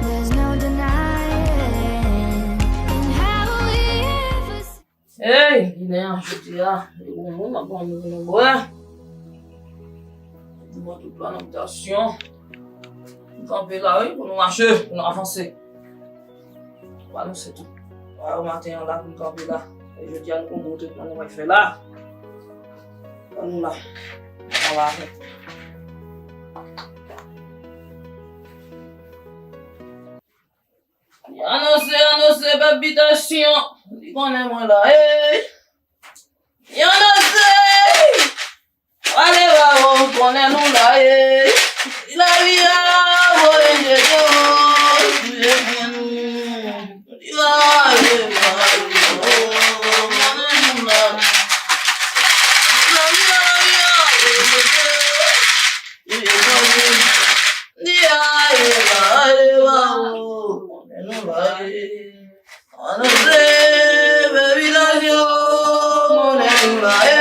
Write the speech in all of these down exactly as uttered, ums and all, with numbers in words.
There's no denying in how we ever Hey, Ginen an, jodi a, li bon, m ap pran yon moun bwè. Mwen tout lamentasyon. M kanpe la, wi, pou nou mache, pou nou avanse. Ba nou se tout. Ba yo maten an la pou n kanpe la. E jodi a nou konn gwo tretman nou pral fè la. Ba nou la. Anba avè. Anonse, anonse, pèp bitasyon. Li konnen mwen la, ey. Anonse! Ale ba yo, konnen nou la, ey. Lavi a voye jete w, touye moun. Lavi a, lavi a, konnen nou la. Lavi a, lavi a, voye jete w, touye moun. Di a, e ba, e ba, o, konnen nou la, ey. Anonse, baby, la yo, konnen nou la, ey.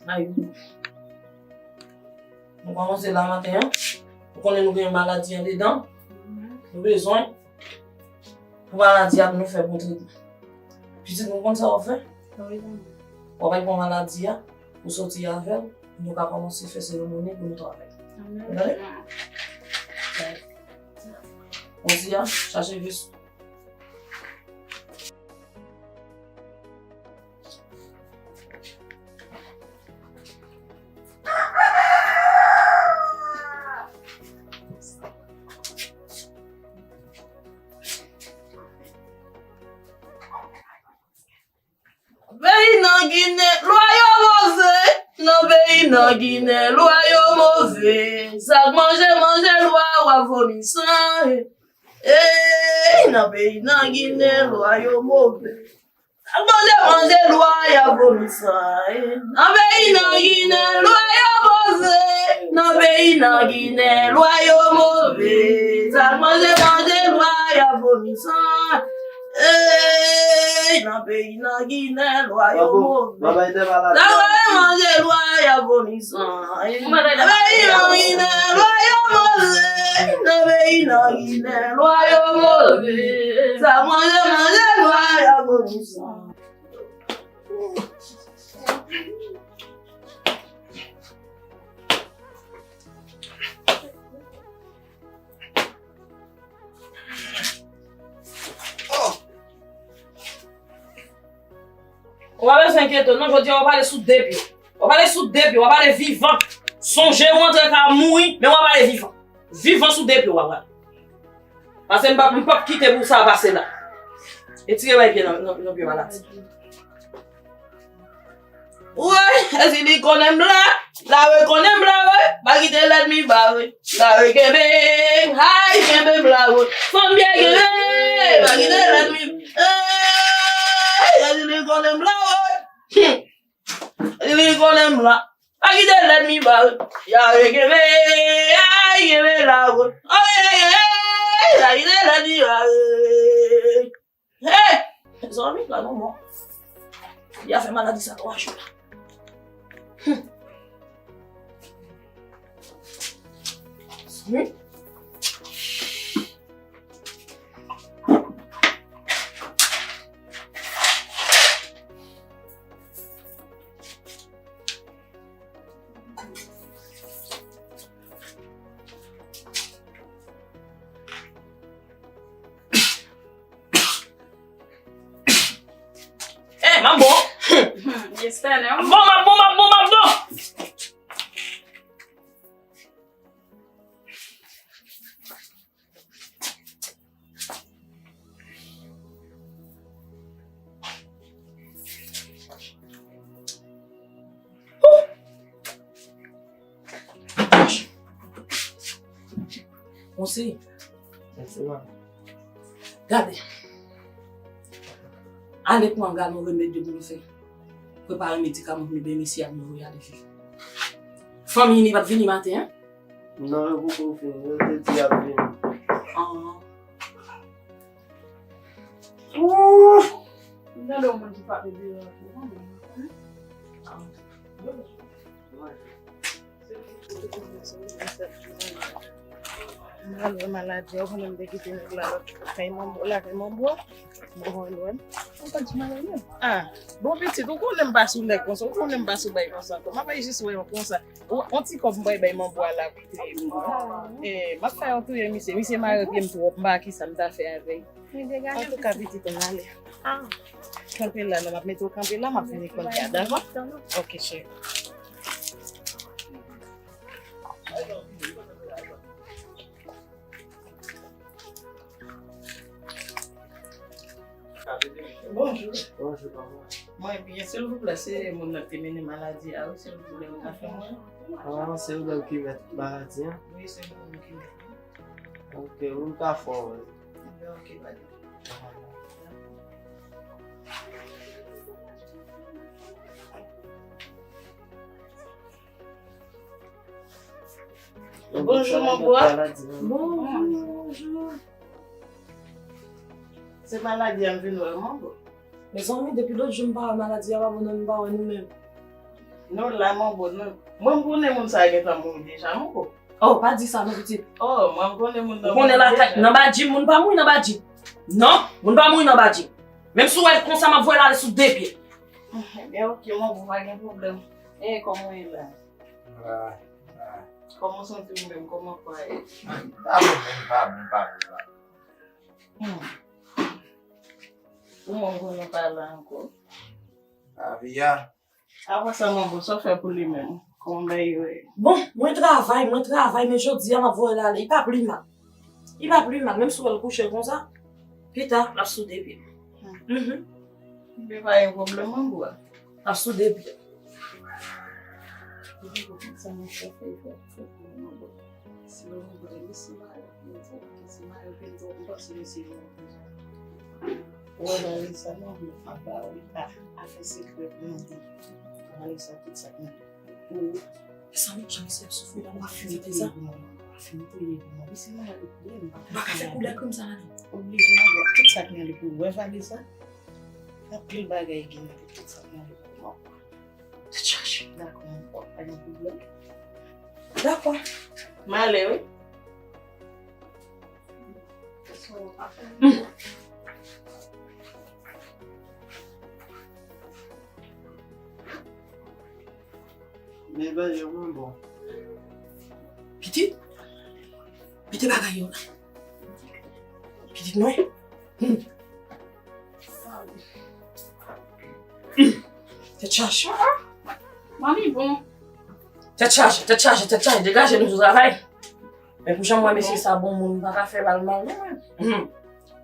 Ay, nou kòmanse la maten an. Ou konnen nou gen maladi andedan. Nou bezwen pou maladi a pou nou fè bon tretman. Pitit, nou konn sa w ap fè? Wi, manman. W ap al pran maladi a, ou soti avè l, nou ka kòmanse fè seremoni pou nou travay. Ou tande? Jodi a, chache vis. Peyi nan Ginen, lwa yo move. Nan peyi nan Ginen, lwa yo move. Sa k manje, manje lwa, w ap vomi san. Ey, nan peyi nan Ginen, lwa yo move. Sa k manje, manje lwa, y ap vomi san. Nan peyi nan Ginen, lwa yo move. Nan peyi nan Ginen, lwa yo move. Sa k manje, manje lwa, y ap vomi san. Ey, nan peyi nan Ginen, lwa yo move. Sa k manje, manje lwa, y ap vomi san. Nan peyi nan Ginen, lwa yo move. Nan peyi nan Ginen, lwa yo move. Sa k manje, manje lwa, y ap vomi san. Ou pa bezwen enkyete w non, jodi a w ap ale sou de pye. W ap ale sou de pye, w ap ale vivan. Sonje w antre ka mouri, men w ap ale vivan. Vivan sou de pye w ap ale. Paske m p ap, m p ap kite pou sa pase la. Etire bay pye nan, nan, nan pye maladi. Woy, esi li konnen m la, la we konnen m la we, pa kite lènmi ba we, la we kenbe, ay kenbe m la we, fanm byen kenbe, pa kite lènmi, ey, esi li konnen m la we, esi li konnen m la, pa kite lènmi ba we, la we kenbe, ay kenbe la we, ay, ay, ay, pa kite lènmi ba we. Hey! Mezanmi, la non mò. Li a fè maladi sa twa jou la. Hmm. Mezanmi. M ap bon. Yes, sir, non? M ap bon, m ap bon, m ap bon, m ap bon. Monsi. Gade. Ale pran galon remèd yo pou nou fè. Prepare medikaman pou nou bay mesye a pou nou voye ale viv. Fanmi li pa t vini maten an? Non, yo poko vini. Yo te di y ap vini. Ah. Ooh! M tande yon moun ki frape deyò a tou. M al wè maladi a, ou konnen m te kite nèg la lòt jou. Kay manbo, lakay manbo a. Bon, wè, wè. Ou pa di maladi a? Ah, bon, pitit, ou konnen m pa sou nèg konsa, ou konnen m pa sou bay konsa ankò. M ap bay jis wè yon konsa. Ou, yon ti kòb m bay bay manbo a la pou touye m. Eh, m ap fè yon touye misye. Misye mare pye m twòp, m pa ki sa m ta fè avè l. Antouka, pitit, ann ale. Ah. Kanpe la, non, m ap mete w kanpe la, m ap vin rekonn kadav la. Ok, cheri. Bonjou. Bonjou, kòman? Mwen byen, silvouplè, se moun nan ki te mennen maladi a, wi, silvouplè, ou ka fè mwen? Ah, se ou menm ki mèt maladi an? Wi, se mwen ki mèt. Ok, ou ka fè w. Ok, pa gen. Bonjou, manbo a. Bonjou. Se maladi a m vin wè, manbo. Mezanmi, depi lòt jou m pa wè maladi a, pa bon, m pa wè nou menm. Nou la, manbo, nou. Mwen, m konnen moun sa a gentan mouri deja, manbo. Oh, pa di sa non, pitit. Oh, mwen, m konnen moun nan. Ou konnen lakay, nan badjim, moun pa mouri nan badjim. Non, moun pa mouri nan badjim. Menm si w wè l konsa, m ap voye l ale sou de pye. Ebyen, ok, manbo, pa gen pwoblèm. E, kòman w ye la? Ah, ah. Kòman w santi w menm? Kòman kò a ye? M pa bon, m pa bon, m pa bon, m pa bon. Hmm. Ou menm pou nou pale ankò. Lavi a. Apre sa, manbo, sa w fè pou li menm? Kòman bagay yo ye? Bon, mwen travay, mwen travay, men jodi a, m ap voye l ale. Li pa pli mal. Li pa pli mal, menm si w wè l kouche konsa. Pita, l ap sou de pye. Hmm. Mhm. Li pa gen pwoblèm, manbo a. L ap sou de pye. Sa mwen fè, fè, fè, fè pou mwen, bon. Si mwen vle, si mwen vle, si mwen vle, m panse mesye yo. Ou wè, Larisa, non, m ap ba ou, a, afè sekrè pou mwen. Larisa, tout sa k nan pou ou. Sa mwen, jan misye ap soufri la, w ap fin fè sa. W ap fin touye pou mwen. Misye malad pou mwen, m pa ka fè koulè krim sa la, non. Oblije, non, tout sa k nan li pou ou. Wè, Larisa, anpil bagay gen nan li, tout sa k nan li pou mwen. Tèt chaje. Dakò, pa gen pwoblèm. Dakò. M ale, wi. Men bagay yo mwen bon. Pitit? Mete bagay yo la. Pitit mwen. Hmm. Tèt chaje. Manmi bon. Tèt chaje, tèt chaje, tèt chaje. Degaje nou sou travay. Men pou jan m wè mesye sa bon moun, m pa ka fè bal mal non mwen. Hmm.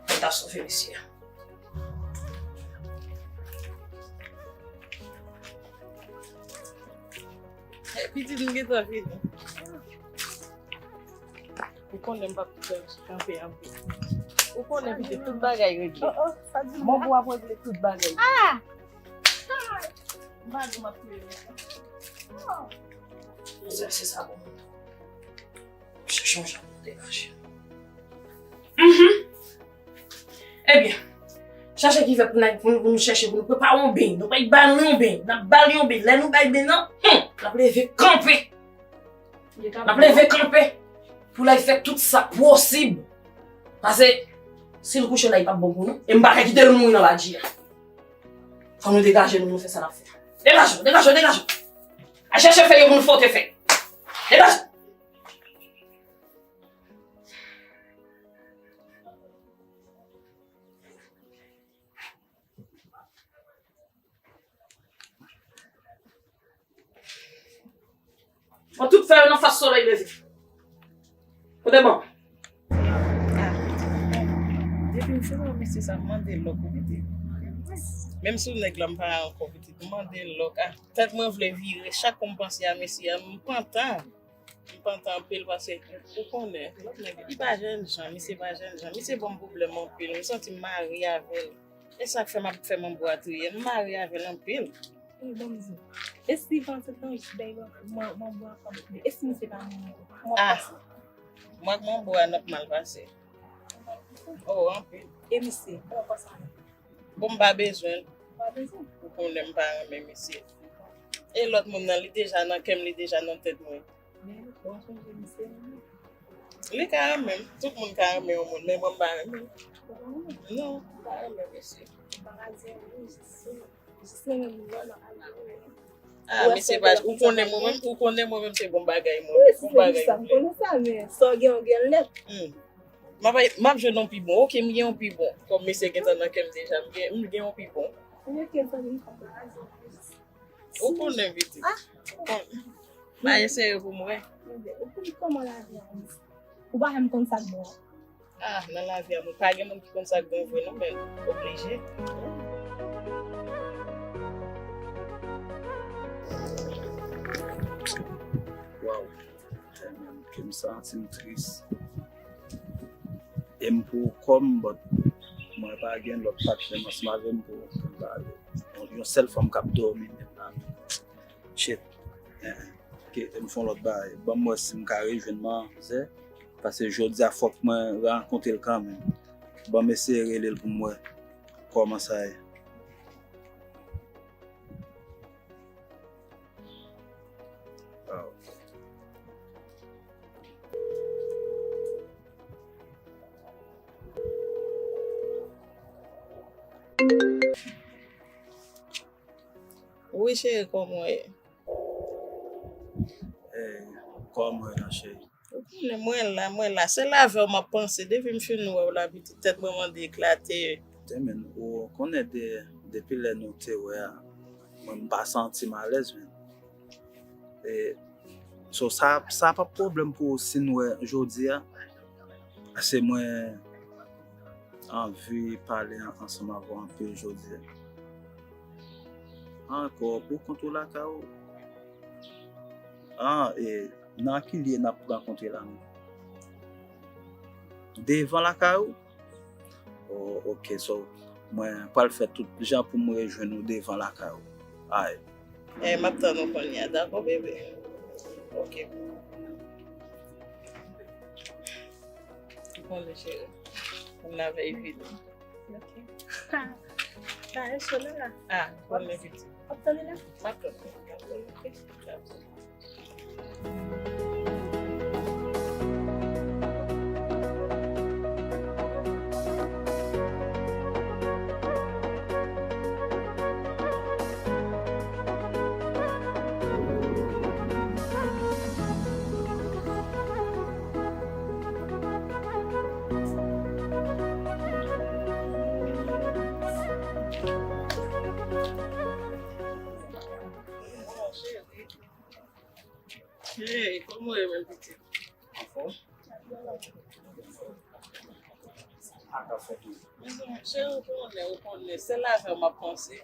Mwen ta sove mesye a. Eh, pitit m gentan vini. Ou konnen m p ap kanpe anpil. Ou konnen pitit tout bagay regle. Oh, oh, sa di m. Manbo ap regle tout bagay. Ah! M pa di m ap touye mesye. Se, se sa bon. Chèche yon jan pou nou degaje. Mhm. Ebyen, chache ki fè pou n, pou, pou nou chèche, pou nou prepare yon beny. Nou pral ba nou yon beny. N ap ba l yon beny. Lè nou bay beny nan, hmm, n ap leve kanpe. N ap leve kanpe. Pou l al fè tout sa posib. Paske, si l kouche la, li p ap bon pou nou. E m pa ka kite l mouri nan badji a. Fò nou degaje nou, nou fè sa n ap fè. Degaje w, degaje w, degaje w. Al chèche fèy yo pou nou fwote fèy. Degaje w. An tout fè yo nan fas solèy leve. Kote ban? Depi m fin wè mesye sa, m mande lòk ou pitit. Menm si w nèg la m pa ankò pitit, m mande lòk. Ah, tèt mwen vle vire. Chak kou m panse a mesye a, m pantan. M pantan anpil paske ou konnen, lòt nèg, li pa jènjan, misye pa jènjan. Misye ban m pwoblèm anpil. M santi m mare avè l. E sa k fè m ap fè manbo a touye m. M mare avè l anpil. Wi, ban m di w. E si panse tan bay manbo a kòb tou? E si misye pa renmen w? Kòman w ap pase? Mwen ak manbo a n ap mal pase. Oh, anpil. E misye, kòman w pase avè l? Bon, m pa bezwen l. Ou pa bezwen l? Ou konnen m pa renmen misye. E lòt moun nan, li deja nan kè m, li deja nan tèt mwen. Men, bon, sonje misye renmen. Li ka renmen m. Tout moun ka renmen yon moun, men mwen m pa renmen l. Ou pa renmen l? Non, m pa renmen misye. Ou pa ka di anyen, jis, jis renmen moun nan, nan al jere. Ah, misye pa, ou konnen mwen menm, ou konnen mwen menm se bon bagay mwen. Wi, si se pou sa, m konnen sa, men sa w gen, w gen l nèt. Hmm. M ap, m ap jwenn yon pi bon. Oke, m gen yon pi bon. Kòm misye gentan nan kè m deja, m gen, m gen yon pi bon. Ou konnen pitit. Ah. Ou konnen. M a eseye pou m wè. Ou konn kòman lavi a ye. Ou pa janm konn sa k bon. Ah, nan lavi a, mwen pa gen moun ki konn sa k bon vre non, men oblije. Waw. Tèlman ke m santi m tris. E m pou kò m, but mwen pa gen lòt patnè m ansanm avè m pou, pou m pale. Yon, yon sèl fanm k ap dòmi menm la. Shit. Eh, ok, m fè yon lòt bagay. Ban m wè si m ka rejwenn manzè. Paske jodi a fòk mwen rankontre l kanmenm. Ban m eseye rele l pou m wè kòman sa ye. Ah, ok. Wi, cheri, kòman w ye? Eh, kòman w ye la, cheri? Ou konnen mwen la, mwen la. Se lavè w m ap panse. Depi m fin wè w la, pitit tèt mwen mande eklate. Te men, ou konnen de, depi lè nou te wè a, mwen m pa santi m alèz, men. E, so, sa, sa p ap pwoblèm pou ou si n wè jodi a. Paske mwen anvi pale an-, ansanm avè w anpil jodi a. Ankò, pou kont ou lakay ou? Ah, e, nan ki lye n ap rankontre la menm? Devan lakay ou? Oh, ok, so, mwen pral fè tout jan pou m rejwenn ou devan lakay ou. Alright. Eh, m ap tann ou kounye a, dakò, bebe? Ok. Ou konnen, cheri. Moun la vle vini. Ok. Sa e sole la. Ah, ou konnen pitit. W ap tande la? M ap tande. Ok. Hey, kòman w ye menm pitit? Anfòm? Sa k ap fèt ou? Mezanmi, cheri, ou konnen, ou konnen. Se lavè w m ap panse.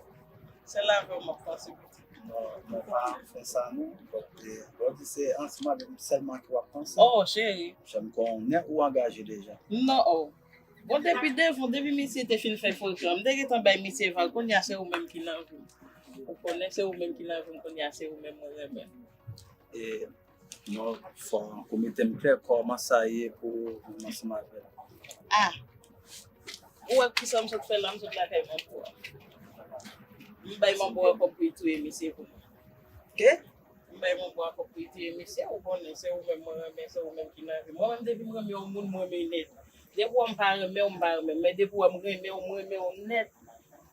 Se lavè w m ap panse, pitit. Non, mwen pa fè sa non. Lè w di se ansanm avè m sèlman ke w ap panse. Oh, cheri. Chè m konnen ou angaje deja. Non, oh. Bon, depi devan, depi misye te fin fè frekan, m te gentan bay misye vag. Kounye a se ou menm ki nan vi m. Ou konnen se ou menm ki nan vi m, kounye a se ou menm mwen renmen. E non, fò ou mete m klè, kòman sa ye pou ou menm ansanm avè l? Ah! Ou wè kisa m sot fè la, m sot lakay manbo a. M bay manbo a kòb pou li touye misye pou mwen. Ke? M bay manbo a kòb pou li touye misye, ou konnen, se ou menm mwen renmen, se ou menm ki nan vi m. Mwen menm, depi m renmen yon moun, m renmen l nèt. Depi w wè m pa renmen w, m pa renmen l. Men depi w wè m renmen w, m renmen w nèt.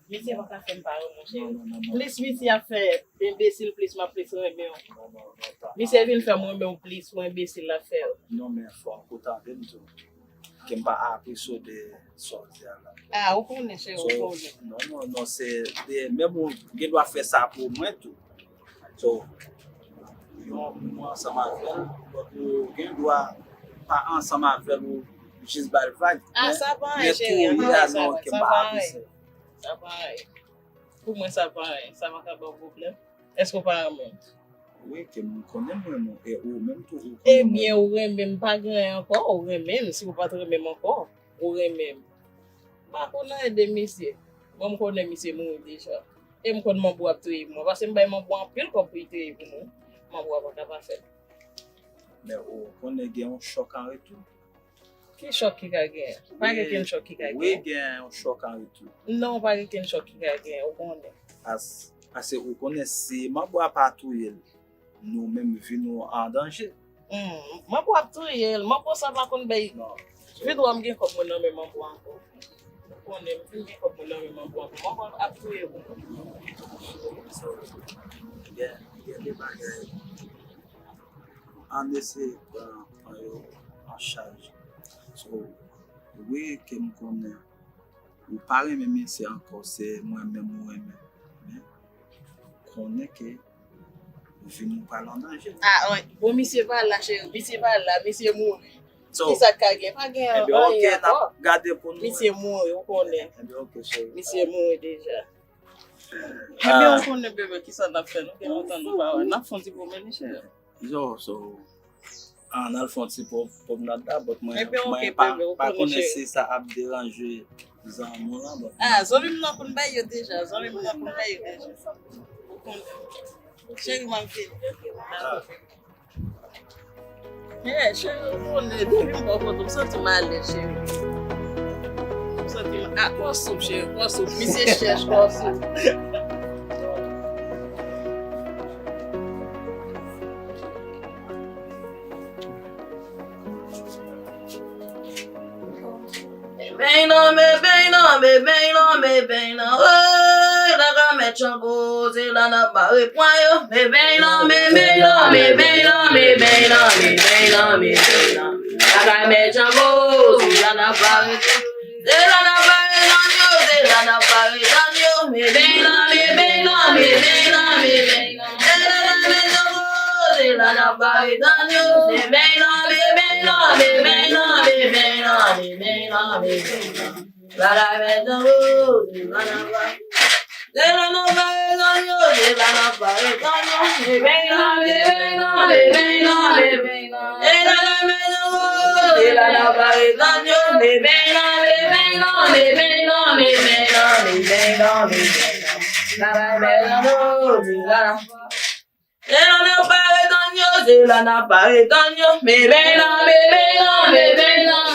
Misye pa ka fè m pa renmen w, cheri. Non, non, non, non. Plis misye ap fè enbesil, plis m ap plis renmen w. Non, non, non, pa. Misye vin fè m renmen w plis, mwen enbesil l ap fè yo. Non, men fò w tande m tou. Ke m pa apresye w de sa w di a la. Ah, ou konnen, cheri, ou konnen. Non, non, non, se de, menm ou gen dwa fè sa pou mwen tou. So, Yon moman ansanm avè l, donk ou gen dwa pa ansanm avè l ou jis ba l vag. Ah, sa pa anyen, cheri, an pa wè sa, sa pa anyen. Sa pa anyen. Pou mwen, sa pa anyen. Sa pa ka ba w pwoblèm. Èske w pa renmen m? Wi, ke m konnen m renmen w, e ou menm tou, ou konnen m renmen w. Ebyen, ou renmen m, pa gen anyen ankò, ou renmen m. Si w pa t renmen m ankò, ou renmen m. M pa konn anyen de misye. Bon, m konnen misye mouri deja. E m konn Manbo ap touye pou mwen, paske m bay Manbo anpil kòb pou li touye pou mwen. Manbo a pa ka pa fè l. Men ou konnen gen yon chòk an retou. Ki chòk ki ka genyen? Pa gen kenn chòk ki ka genyen. Wi, gen yon chòk an retou. Non, pa gen kenn chòk ki ka genyen, ou konnen. As-, ase ou konnen si Manbo a pa touye l, nou menm vi nou an danje. Hmm, Manbo ap touye l, Manbo sa pa konn bay. Non. Pi dwa m gen kòb mwen nan men Manbo ankò. Ou konnen, m fin gen kòb mwen nan men Manbo ankò. Manbo ap touye pou mwen. So, gen, gen de bagay. Ann eseye pran, pran yo an chaj. So, wi, ke m konnen ou pa renmen misye ankò, se mwen menm ou renmen. Men, konnen ke vi nou pral an danje. Ah, wi. Bon, misye pa la, cheri. Misye pa la. Misye mouri. So, kisa k ka gen? Pa gen anyen ankò. Ebyen, ok, n ap gade pou nou. Misye mouri, ou konnen. Ebyen, ok, cheri. Misye mouri deja. Ebyen, ou konnen, bebe, kisa n ap fè? Nou gen lontan nou pa wè. N ap fè yon ti pwomèn, cheri. Yo, so, ah, n al fè yon ti pwo-, pwomnad la, but mwen, mwen pa, pa konnen si sa ap deranje zanmi w lan, but ah, zanmi m nan konn bay yo deja, zanmi m nan konn bay yo deja. Ou konnen. Cheri, m ap vini. Ah. Eh, cheri, ou konnen, depi m bò kote w, m santi m alèz, cheri. M santi m, ah, kò soup, cheri, kò soup. Misye chèch kò soup. Me beny nan, me beny nan, me beny nan, me beny nan. Woy, la ka mèt Chango, se la n ap bare pwen yo. Me beny nan, me beny nan, me beny nan, me beny nan, me beny nan, me beny nan. La ka mèt Chango, se la n ap bare pwen. Se la n ap bare zòn yo, se la n ap bare zòn yo. Me beny nan, me beny nan, me beny nan, me beny nan. Se la n ap bare zòn yo, se la n ap bare zòn yo. Me beny nan, me beny nan, me beny nan, me beny nan, me beny nan, me beny nan. La ka mèt Chango, se la n ap bare. Se la n ap bare zòn yo, se la n ap bare zòn yo. Me beny nan, me beny nan, me beny nan, me beny nan. Se la ka mèt Chango, se la n ap bare zòn yo. Me beny nan, me beny nan, me beny nan, me beny nan, me beny nan, me beny nan, me beny nan. La ka mèt Chango, se la n ap Se la n ap bare zòn yo, se la n ap bare zòn yo. Me beny nan, me beny nan, me beny nan, me beny nan.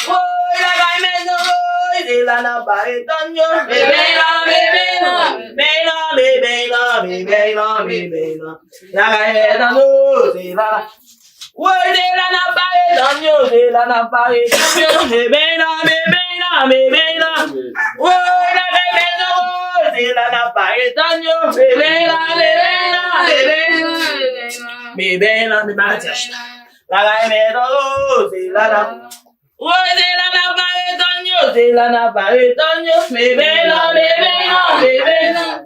Woy, lakay mèt Chango, woy, se la n ap bare zòn yo. Me beny nan, me beny nan, me beny nan, me beny nan, me beny nan, me beny nan. Lakay mèt Chango, se la n ap Woy, se la n ap bare zòn yo, se la n ap bare zòn yo. Me beny nan, me beny nan, me beny nan. Woy, lakay mèt Chango, se la n ap bare zòn yo. Me beny nan, me beny nan, me beny nan, me beny nan. Me beny nan, me beny nan. Lakay mèt Chango, se la n ap Woy, se la n ap bare zòn yo, se la n ap bare zòn yo. Me beny nan, me beny nan, me beny nan.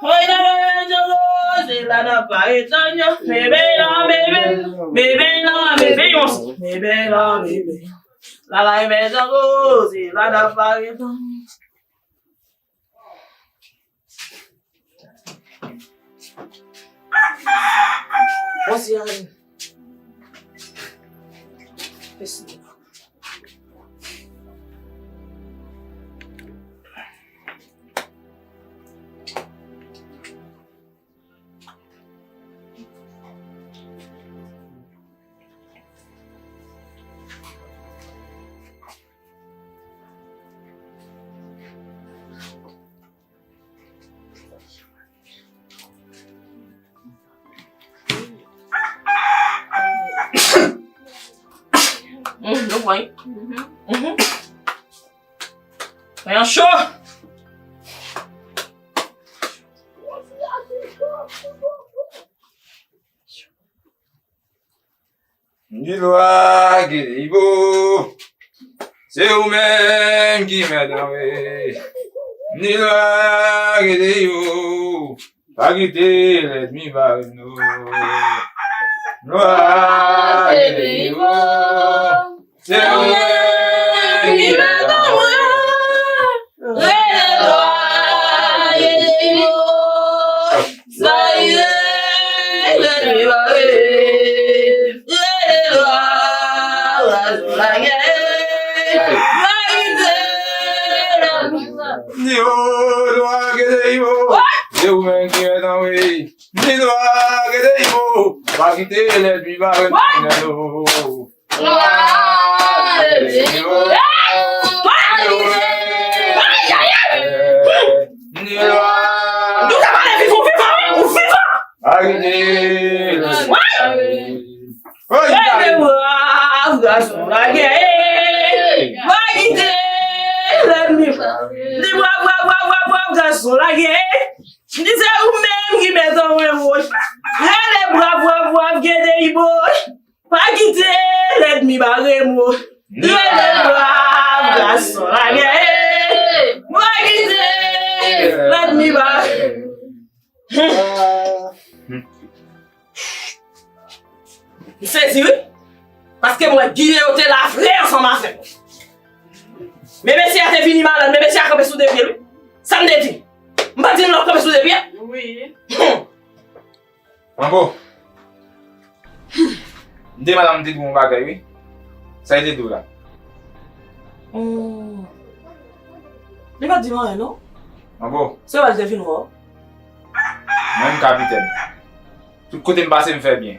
Woy, se la n ap bare zòn yo, se la n ap bare zòn yo. Me beny nan, me beny nan, me beny nan, me beny nan, me beny nan, me beny nan, me beny nan. Lakay mèt Chango, se la n ap bare zòn yo. Bon, si ale. Mèsi. Mm, nou pran. Mhm. Pran yon cho. Ni lwa ki di bo, se ou menm ki mèt anwe. Ni lwa ki di yo, pa kite lènmi bare nou. Lwa Gedewo, se ou menm ki mèt an mwen. Rele lwa Gedewo, sa rive, lènmi bare. Rele lwa, lwa sou lagè. Lwa kite, lènmi bare. Di o, lwa Gedewo, se ou menm ki mèt an mwen. Di lwa Gedewo, pa kite lènmi bare. Lwa Gedewo. Ay, ay, ay. Di lwa. Nou ka pale vivan, vivan, wi, ou vivan. Pa kite lènmi bare. Oy, ay. Lènmi bare, gason lagè. Pa kite lènmi bare. Di brav, brav, brav, brav, brav, gason lagè. Di se ou menm ki mèt an mwen woch. Rele brav, brav, brav, Gedewo. Pa kite lènmi bare mo. Rele brav, gason lagè. Pa kite lènmi bare. M sezi, wi. Paske m wè Ginen yo te la vre ansanm avè m. Men mesye a te vini malad, men mesye a kanpe sou de pye l, wi. Sa m te di? M pa di nou l ap kanpe sou de pye? Wi. Hum. Manbo, m te mal, m te di w yon bagay, wi. Sa l te di w la? Oh. Li pa t di m anyen, non. Manbo. Se wè l te vin wè w. Mwen, m kapitèn. Tout kote m pase, m fè byen.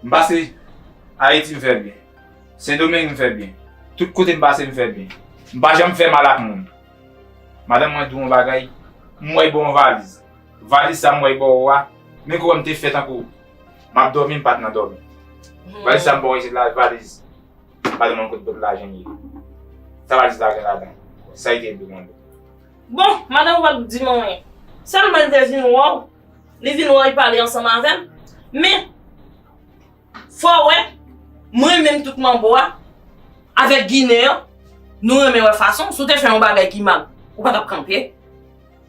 M pase Ayiti, m fè byen. Sendomeng, m fè byen. Tout kote m pase, m fè byen. M pa janm fè mal ak moun. Madanm mwen di w yon bagay, m wè l ba w yon valiz. Valiz sa m wè l ba w a, men kòman m te fè tankou m ap dòmi, m pa t nan dòmi. Hmm. Valiz sa m ba w isit la, valiz. Madanm mwen, kote bòt lajan ye? Sa valiz la gen ladan? Sa l te di w, manbo? Bon, madanm ou pa t di m anyen. Sèlman li te vin wè w, li vin wè w, li pale ansanm avè m. Men, fò w wè, mwen menm tout manbo a, avèk Ginen an, nou renmen wè fason. Si w te fè yon bagay ki mal, ou pa t ap kanpe.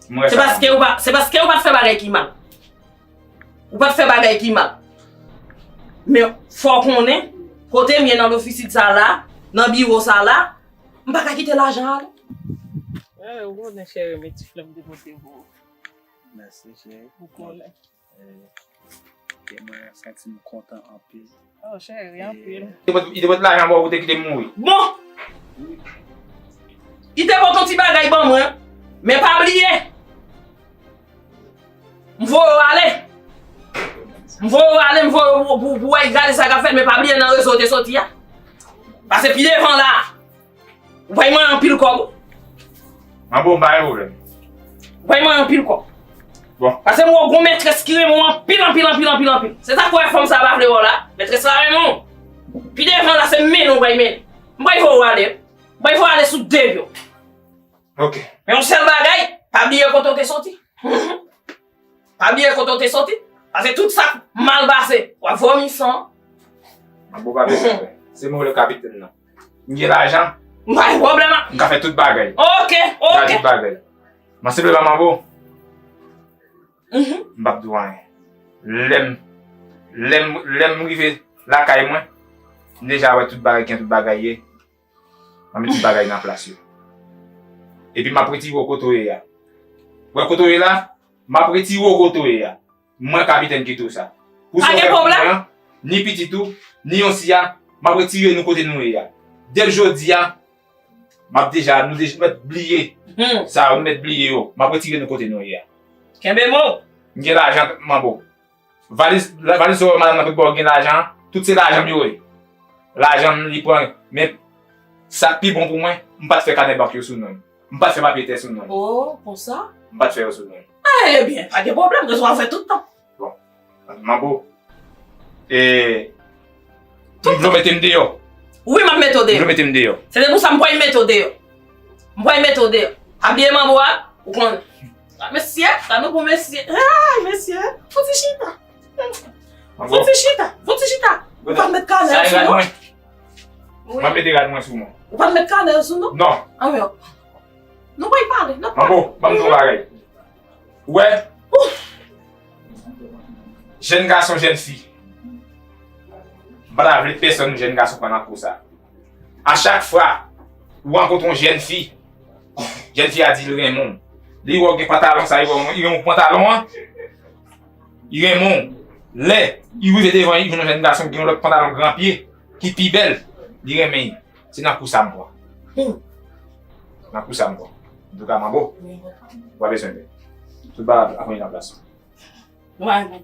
Mwen wè se sa, paske ou pa, se paske ou pa t fè bagay ki mal. Ou pa t fè bagay ki mal. Men fò w konnen, kote m ye nan lofisid sa la, nan biwo sa la, m pa ka kite lajan ale. Eh, ou konnen, cheri, men ti flè m te pote pou ou. Mèsi, cheri. Ou konnen. Eh, e mwen santi m kontan anpil. Oh, cheri, anpil. Li te pot, li te pot lajan ba w pou te kite m mouri. Bon! Li te pot yon ti bagay ban mwen, men pa bliye. M voye w ale. M voye w ale, m voye w pou, pou, pou w al gade sa k ap fèt, men pa bliye nan rezo w te soti a. Pase pi devan la. Ou pral manyen anpil kòb. Manbo, m pa gen pwoblèm. Ou pral manyen anpil kòb. Bon. Pase m wè w gon mètrès ki renmen w anpil, anpil, anpil, anpil, anpil. Se sa k fè fòm sa pa vle wè w la. Mètrès la renmen w. Pi devan la, se mennen w pral mennen. M pral voye w ale. M pral voye w ale sou de pye w. Ok. Men yon sèl bagay, pa bliye kote w te soti. Pa bliye kote w te soti. Pase tout sa k mal pase, w ap vòmi san. Manbo pa bezwen pè. Se mwen le kapitèn nan. M gen lajan. M pa gen pwoblèm. M ka fè tout bagay. Ok, ok. M ka fè tout bagay. Mwen senpleman manbo. Mhm. M p ap di w anyen. Lè m, lè m, lè m rive lakay mwen, m deja wè tout bagay, ken tout bagay ye. M ap met tout bagay nan plas yo. Epi m ap retire w kote w ye a. Wè kote w ye la, m ap retire w kote w ye a. Mwen kapitèn ki di w sa. Pou sa w fè pou mwen an, ni pitit ou, ni yon siya, m ap retire nou kote nou ye a. Depi jodi a, m ap deja, nou deja mèt bliye. Hmm. Sa, nou mèt bliye yo. M ap retire nou kote nou ye a. Kenbe mo. M gen lajan, manbo. Valiz, la, valiz sa w wè madanm nan pot ba w gen lajan an, tout se lajan m yo ye. Lajan m li pran, men sa k pi bon pou mwen, m pa t fè kanè bank yo sou non m. M pa t fè papye tè sou non m. Oh, konsa? M pa t fè yo sou non m. Ebyen, pa gen pwoblèm, rezon an fè tout tan. Bon, manbo. E, m vle w mete m deyò. Wi, m ap mete w deyò. M vle w mete m deyò. Se te pou sa m pral mete w deyò. M pral mete w deyò. Pa bliye manbo a, ou konnen. Ah, mesye, gade yon bon mesye. Ay, mesye, fouti chita. Manbo. Fouti chita, fouti chita. Ou pa t met kanè sou non? Wi. M ap mete rad mwen sou mwen. Ou pa t met kanè sou non? Non. Anben, ok. Nou pral pale, n ap pale. Manbo, ban m di w yon bagay. Ou wè? Jèn gason, jèn fi. M pa ta vle pèsonn jèn gason pran nan kou sa. A chak fwa ou rankontre yon jèn fi, jèn fi a di l renmen w. Li wè w gen pantalon sa, li wè w, li renmen w pantalon an. Li renmen w. Lè li rive devan li, li jwenn yon jèn gason ki gen yon lòt pantalon gran pye, ki pi bèl, li renmen li. Se nan kou sa m pran. Hmm. Nan kou sa m pran. Antouka, manbo, ou pa bezwen pè. Tout bagay ap vini nan plas. Mwen.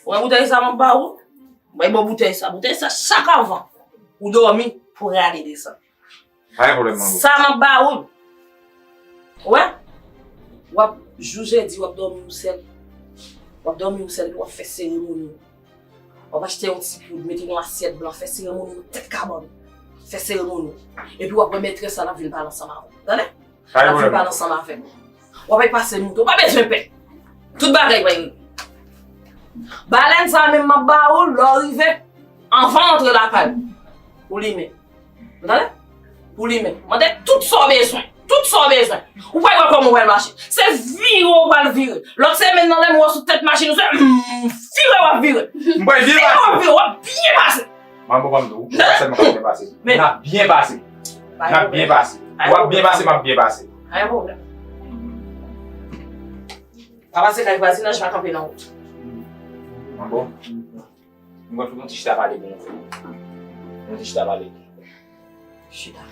Wè boutèy sa m ap ba ou? Bay bò boutèy sa. Boutèy sa, chak avan ou dòmi, pou rale desann. Pa gen pwoblèm, manbo. Sa m ap ba ou. Wè? W ap jou jedi, w ap dòmi ou sèl. W ap dòmi ou sèl, epi w ap fè seremoni. W ap achte yon ti poud, mete yon asyèt blan, fè seremoni nan tèt kabann ou. Fè seremoni. Epi w ap wè mètrès la, l ap vin pale ansanm avè w. Tande? L ap vin pale ansanm avè w. W ap al pase mouton, w pa bezwen pè. Tout bagay va regle. Balèn sa menm m ap ba ou, lè w rive, anvan w antre lakay ou, ou limen. Ou tande? Pou li menm. Mande tout sa w bezwen. Tout sa w bezwen. Ou pa wè kòman w pral mache. Se vire w pral vire. Lòt semèn nan lè m wè w sou tèt machin ou se, hmm, vire w ap vire. M pral vire pase. Vire w ap vire, w ap byen pase. Manbo, pa m di w, ou pa sèlman k ap byen pase. N ap byen pase. N ap byen pase. W ap byen pase, m ap byen pase. Pa gen pwoblèm. Pa pase kay vwazinaj, pa kanpe nan wout. Manbo. Nou pral fè yon ti chita pale bon. Yon ti chita pale. Chita.